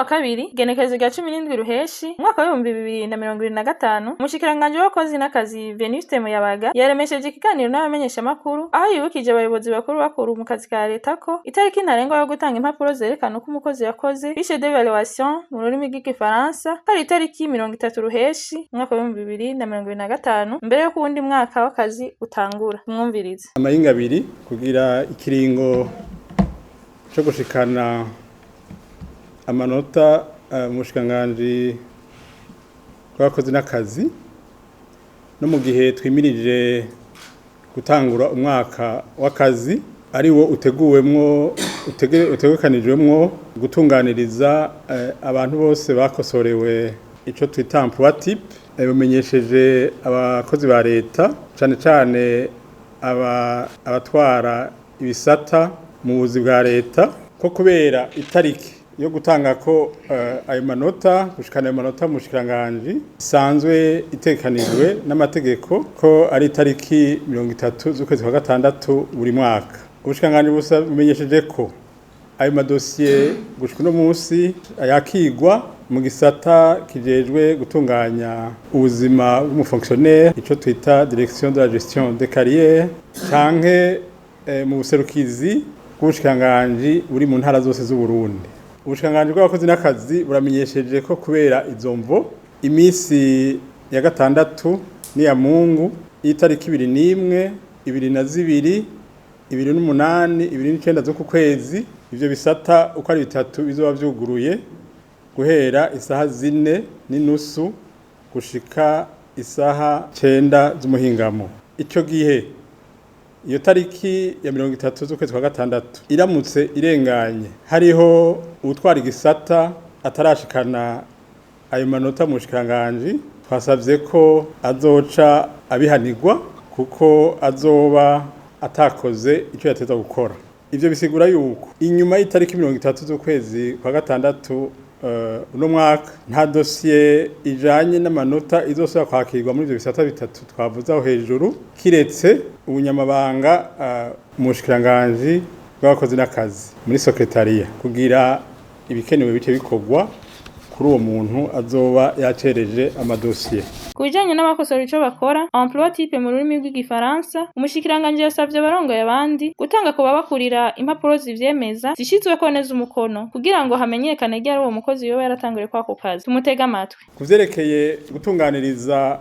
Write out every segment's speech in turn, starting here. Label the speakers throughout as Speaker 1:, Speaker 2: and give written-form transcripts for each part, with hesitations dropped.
Speaker 1: Wa kabiri, igenekerezo rya 17 Ruheshi umwaka w'2025, umushikiranganji w'abakozi n'akazi Venuste Muyabaga yaremesheje ikiganiro n'abamenyeshamakuru, aho yibukije abayobozi bakuru bakuru mu kazi ka leta ko itariki ntarengwa yo gutanga impapuro zerekana uko umukozi yakoze, fiche d'évaluation mu rurimi rw'igifaransa, ko ari itariki 30 Ruheshi umwaka w'2025, mbere yuko uwundi mwaka w'akazi utangura. Tumwumvirize.
Speaker 2: Amahinga abiri kugira ikiringo co gushikana amanota mu bushikiranganji bw'abakozi n'akazi, no mu gihe twimirije gutangura umwaka w'akazi ari wo uteguwemwo, utegekanijwemwo gutunganiriza abantu bose bakosorewe ico twita emploi type. Bumenyesheje abakozi ba leta, cane cane abatwara ibisata mu buzi bwa leta, ko kubera itariki yo gutanga ko ayo manota, gushikana ayo manota mu bushikiranganji, isanzwe itekanijwe n'amategeko ko ari itariki 30 z'ukwezi kwa gatandatu buri mwaka. Ubushikiranganji bumenyesheje ko ayo madosiye gushika uno munsi yakigwa mu gisata kijejwe gutunganya ubuzima bw'umufonctionnaire, ico twita direction de la gestion des carrières, canke mu buserukizi bw'ubushikiranganji buri mu ntara zose z'Uburundi. Ubushikiranganji bw'abakozi n'akazi buramenyesheje ko kubera izo mvo, iminsi ya gatandatu n'iya mungu y'itariki 21, 22, 28, 29 z'uku kwezi, ivyo bisata uko ari bitatu bizoba vyuguruye guhera isaha 4:30 gushika isaha 9 z'umuhingamo. Ico gihe iyo tariki ya 30 z'ukwezi kwa gatandatu iramutse irenganye hariho uwutwara igisata atarashikana ayo manota mu bushikiranganji, twasavye ko azoca abihanirwa, kuko azoba atakoze ico yateza gukora. Ivyo bisigura yuko inyuma y'itariki 30 z'ukwezi kwa gatandatu uno mwaka, nta dosiye ijanye n'amanota izosubira kwakirwa muri ivyo bisata bitatu twavuze aho hejuru, kiretse ubunyamabanga mu bushikiranganji bw'abakozi n'akazi muri secrétariat, kugira ibikenewe bice bikorwa kuri uwo muntu azoba yacereje amadosiye.
Speaker 1: Ku bijanye n'abakosora ico bakora, emploi type mu rurimi rw'igifaransa, umushikiranganji yasavye abarongoye abandi gutanga ku babakurira impapuro zivyemeza zishizweko neza umukono, kugira ngo hamenyekane ryari uwo mukozi yoba yaratanguriye kwako kazi. Tumutege amatwi.
Speaker 2: Ku vyerekeye gutunganiriza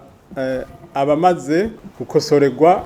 Speaker 2: abamaze gukosorerwa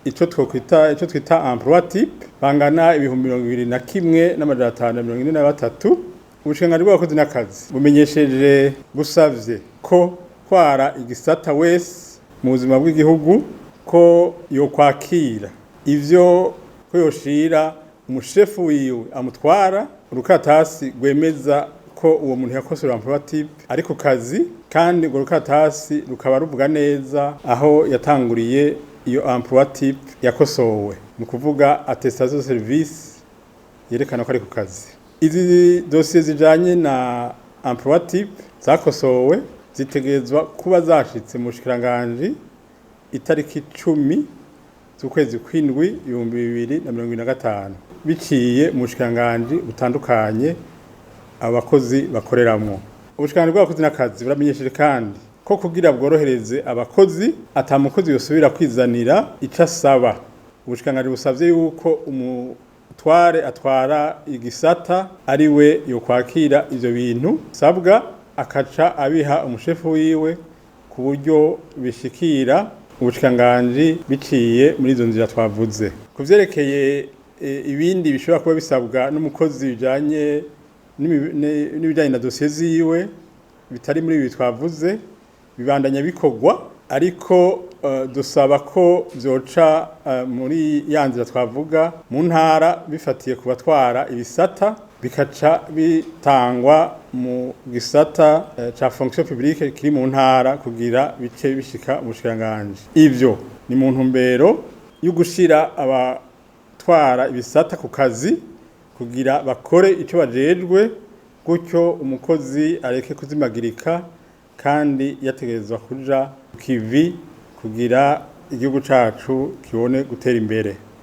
Speaker 2: ico twokwita, ico twita emploi type, bangana 21,543, ubushikiranganji bw'abakozi n'akazi bumenyesheje, busavye ko twara igisata wese mu buzima bw'igihugu ko yokwakira ivyo, ko yoshira umushefu wiwe amutwara urukatasi rwemeza ko uwo muntu yakosorewe emploi type ari ku kazi, kandi urwo rukatasi rukaba ruvuga neza aho yatanguriye iyo emploi type yakosowe, ni ukuvuga attestation de service yerekana ko ari ku kazi. Izi dosiye zijanye na emploi type zakosowe zitegerezwa kuba zashitse mu bushikiranganji itariki 10 z'ukwezi kw'indwi 2025, biciye mu bushikiranganji butandukanye abakozi bakoreramwo. Ubushikiranganji bw'abakozi n'akazi buramenyesheje kandi ko kugira bworohereze abakozi, ata mukozi yosubira kwizanira ico asaba. Ubushikiranganji busavye yuko umutware atwara igisata ari we yokwakira ivyo bintu sabwa, akaca abiha umushefu wiwe ku buryo bishikira ubushikiranganji biciye muri izo nzira twavuze. Ku vyerekeye ibindi bishobora kuba bisabwa n'umukozi bijanye n'ibijanye na dosiye ziwe bitari muri ibi twavuze, bibandanya bikorwa, ariko dusaba ko vyoca muri ya nzira twavuga mu ntara, bifatiye ku batwara ibisata, bikaca bitangwa mu gisata ca fonction publique kiri mu ntara, kugira bice bishika mu bushikiranganji. Ivyo ni mu ntumbero yo gushira abatwara ibisata ku kazi kugira bakore ico bajejwe, gutyo umukozi areke kuzimagirika kandi yategerezwa kuja kivi kugira igihugu cacu kibone gutera imbere.